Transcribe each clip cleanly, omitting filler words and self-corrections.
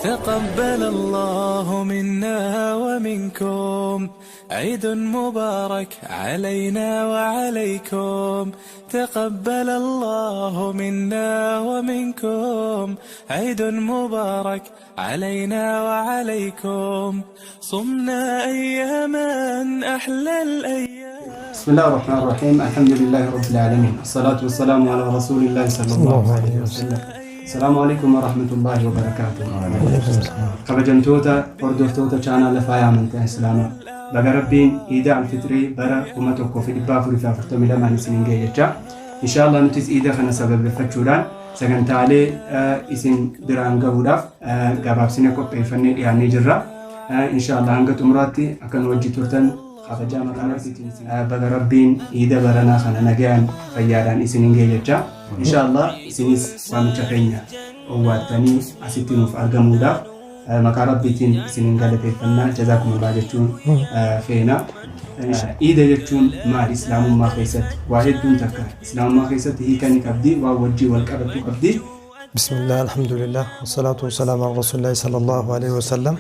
تقبل الله منا ومنكم عيد مبارك علينا وعليكم تقبل الله منا ومنكم عيد مبارك علينا وعليكم صمنا أياما أحلى الأيام. بسم الله الرحمن الرحيم، الحمد لله رب العالمين، الصلاة والسلام على رسول الله صلى الله عليه وسلم. السلام عليكم ورحمة الله وبركاته. Kabajamtoota hordoftoota chaanaala Faayaa Amantaa Islaamaa, baga Rabbiin Iida Alfixrii bara 1442 isiniin ga'e jecha. Inshaallah nutis iida kana sababeeffachuudhaan sagantaalee isin biraan gahuudhaaf gabaabsine qopheeffannee dhiyaannee jirra. Inshaallah hanga xumuraatti akka nu wajji turtan kabajaa maqaa Rabbiitiin isin baga Rabbiin iida baranaa kana nagayaan fayyaadhaan isiniin ga'e jecha. Inshaallah isinis waamicha keenya owwaattanii asitti nuuf argamuudhaaf maqaa Rabbiitiin isiniin galateeffannaa, jazaakumullah jechuun feena. Iida jechuun maali islaamummaa keessatti? Waa hedduun takka islaamummaa keessatti hiika ni qabdi, waa wajjii wal qabattu qabdi. بسم الله، الحمد لله، والصلاة والسلام على رسول الله صلى الله عليه وسلم.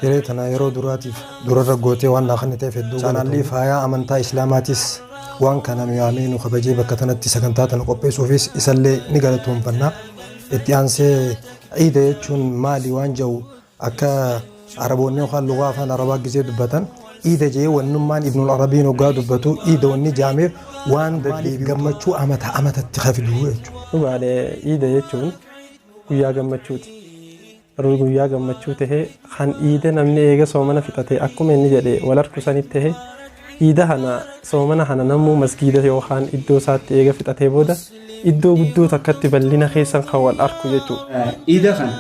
Yeroo tana yeroo duraatiif durarra gootee waan naa kan ta'eef hedduu chaanaalli Faayaa Amantaa Islaamaatis waan kana nu yaamee nu kabajee bakka tanatti sagantaa tana qopheessuufis isallee ni galatoonfanna. Itti aansee iida jechuun maali waan jedhu, akka Araboonni yookaan lugaa afaan Arabaa gisee dubbatan iida jee, wannummaan Ibnul Arabiin hoggaa dubbatu iida wanni jaameef waan deddeebi gammachuu amata amatatti kafiduu jechuudha. Dhugaalee, iida jechuun guyyaa gammachuuti. Garuu guyyaa gammachuu tahee kan iida namni eega soomana fixate, akkuma inni jedhe wal harku sanitti tahee, iida kana soomana kana namuu masgiida yookaan iddoo isaatti eega fixatee booda iddoo guddoo takkatti bal'ina keessan kan wal arku jechuudha. Iida kana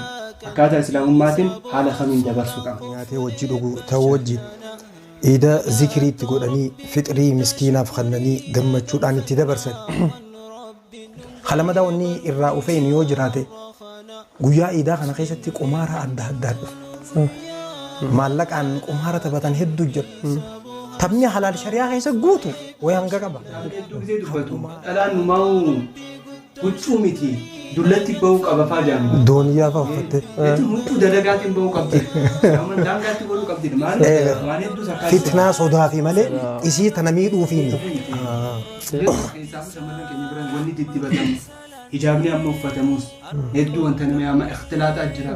akkaataa islaamummaatiin haala kamiin dabarsuu qaba? Nyaatee wajji dhugu ta'uu wajji iida zikirii itti godhanii, fixrii miskiinaaf kennanii, gammachuudhaan itti dabarsan. Kalamada wanni irraa ufeen yoo jiraate, guyyaa iidaa kana keessatti qumaara adda addaa dhufu. Maallaqaan qumaara taphatan hedduu jira. Taphni halaal shari'aa keessa guutu wayi hanga qaba. Hedduu gisee dubbatu dhalaan numaa'u huccuu miti dullatti bahuu qaba faa jedhamu. Dooniyyaa fa'aa uffattee. Jechuun huccuu dalagaatiin bahuu qabdi. Daangaatti godhuu qabdi. Maal waan hedduu sakkaatti. Fitnaa sodaa fi malee isii tana miidhuufi miti. Keessaafuu shamarran keenya biran wanni diddibatamu, hijaabni amma uffatamus hedduu wanta nama yaama ikhtilaaxaa jira.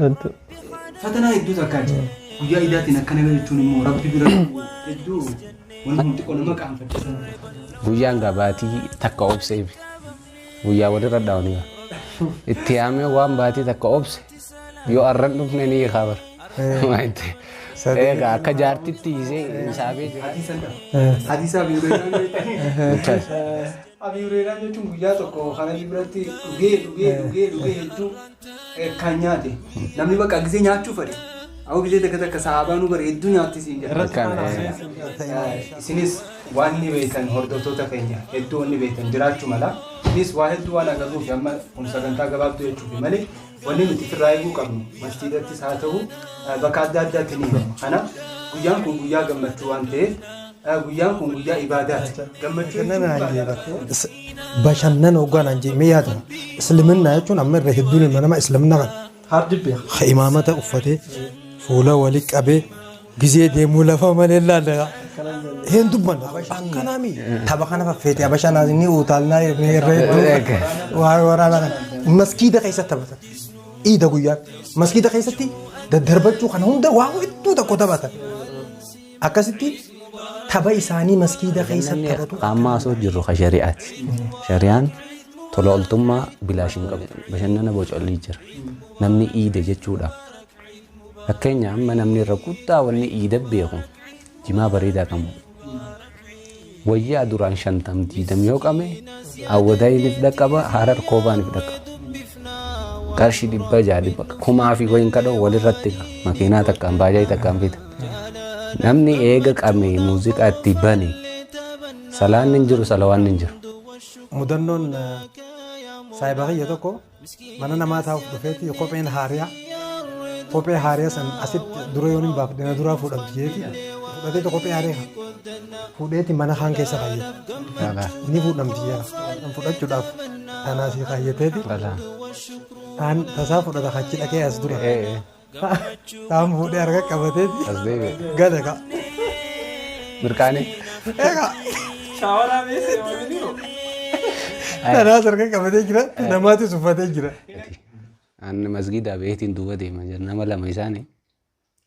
Fatanaa hedduu takkaa jira. Guyyaa iidaatiin akkana jechuun immoo Rabbi bira hedduu wanti kun xiqqoo nama qaanfachiisa. Guyyaan gabaatii takka obseef guyyaa walirra dhaawanii itti yaamee waan baatii takka obse yoo arran dhufne ni hiikaa bara. Egaa akka jaartitti hiisee hisaabee jira. Hadiisa Abii Hureyraa. Abii Hureyraa jechuun guyyaa tokko kana biratti dhugee dhugee dhugee dhugee hedduu kan nyaate. Namni bakka gisee nyaachuu fedhe. Awwa gisee takka takka sahaabaan nu bare hedduu nyaatti siin jedha. Isinis waan ni beektan, hordoftoota keenya, hedduu wanni beektan jiraachuu mala. Isinis waa hedduu waan agarruuf amma kun sagantaa gabaabduu jechuufi malee, wanni nuti ofirraa eeguu qabnu masjiidattis haa ta'u bakka adda addaatti ni himama. Kanaaf guyyaan kun guyyaa gammachuu waan ta'eef, guyyaan kun guyyaa ibaadaati. Gammachuu jechuun ibaadaadha. Bashannana hoggaan jee mee yaadama. Isliminnaa jechuun amma irra hedduun ilma namaa islimina kana. Hardi beeka. Imaamata uffatee fuula wali qabee gizee deemuu lafa malee laalla. Hin dubbanna. Akkanaami. Tapha kana faffeete abashaan ni utaalnaa irra hedduu waa waraana kana. Maskiida keessatti taphatan. Iida guyyaan. Maskiida keessatti daddarbachuu kana hunda waa hedduu tokko taphatan. Akkasitti tapha isaanii maskiida keessatti taphatu. Qaama osoo jirru ka shari'aati. Shari'aan tola ooltummaa bilaash hin qabdu. Bashannana bocollii jira. Namni iida jechuudha. Fakkeenya amma namni irra guddaa wanni iida beeku jimaa bareedaa qabu. Wayyaa duraan 50 20 yoo qame awwadaayiniif dhaqqaba, Harar koobaaniif dhaqqaba. Qarshii 600 dhibba kumaa fi wayin kadhoo walirratti makiinaa takkaan baajaayi takkaan fida. Namni eega qame muuziqaa itti bane, salaan hin jiru, salawaan hin jiru. Mudannoon saayiba kiyya tokko mana namaa taa'uuf dhufeeti kopheen haariyaa, kophee haariyaa san asitti dura yoon hin baafadhe na duraa fuudhamti jeeti fudhateeti, kophee haariyaa fuudheeti mana kaan keessa kaayyate. Ni fuudhamti jaa fudhachuudhaaf tanaasii kaayyateeti taan tasaa fudhata achi dhaqee as dura. Taan fuudhee harka qabateeti As deebi'e. gale ka. Mirqaanee. Egaa Shaawaraa beesee maamilii tanaas harka qabatee jira namaatis uffatee jira. Ani masgiidaa beetiin duuba deema jira nama lama isaanii.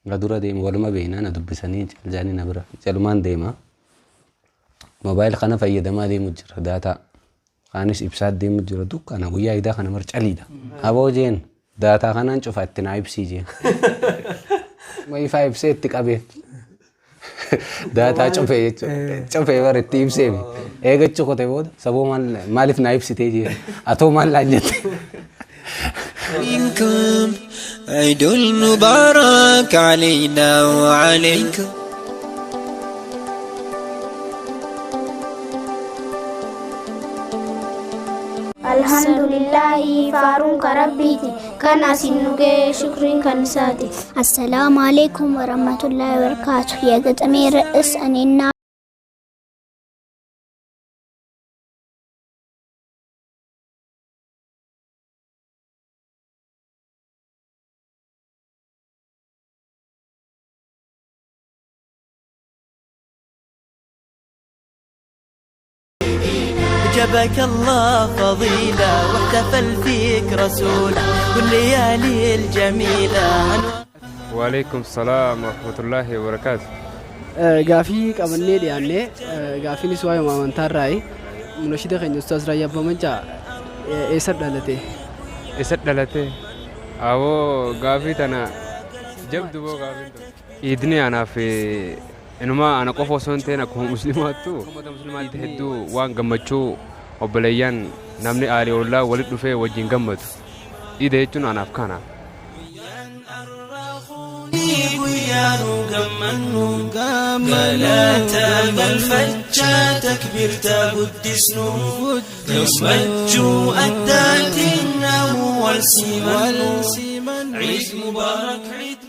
Na dura deema waluma beeknaa na dubbisanii caljaanii na bira calumaan deema. Moobaayil kana fayyadamaa deemu jira daataa. Kaanis ibsaa deemu jira dukkana guyyaa idaa kana mar caliidha. Aboo jeen daataa kanaan cufa itti naa ibsii jeen. Ma ifaa ibsee itti qabeef. Daataa cufee jechuudha. Cufee bara itti ibseef. Eegachuu qote booda saboo maaliif naa ibsitee jeen. Atoo maal laan jette. منكم عيد مبارك علينا وعليكم. Alhamdulillahi faaruun ka Rabbiiti kan asin nu ga'e shukriin kan isaati. አሰላሙ አሌይኩም ወረህመቱላሂ ወበረካቱ። የግጥሜ ርዕስ እኔና جبك الله فضيلة واحتفل فيك رسوله والليالي الجميلة. وعليكم السلام ورحمة الله وبركاته. Gaafii qabannee dhiyaannee gaafiinis waa'ee amantaarraayi. Munashida keenya Ustaaz Raayyaa Abbaa Mancaa eessa dhalate? Isa dhalate? Awoo, gaafii tana jabdu boo gaafiin tun. Iidni anaaf inuma ana qofa osoo hin ta'in akkuma musliimaattu uummata musliimaatti hedduu waan gammachuu obboleeyyan namni aalii ollaa walitti dhufee wajjin gammadu. Iida jechuun anaaf kana. Guyyaanu gammannu galata galfachaa takbiirtaa guddisnu gammachuu addaatiin namu wal simannu. Ciid mubaarak, ciid.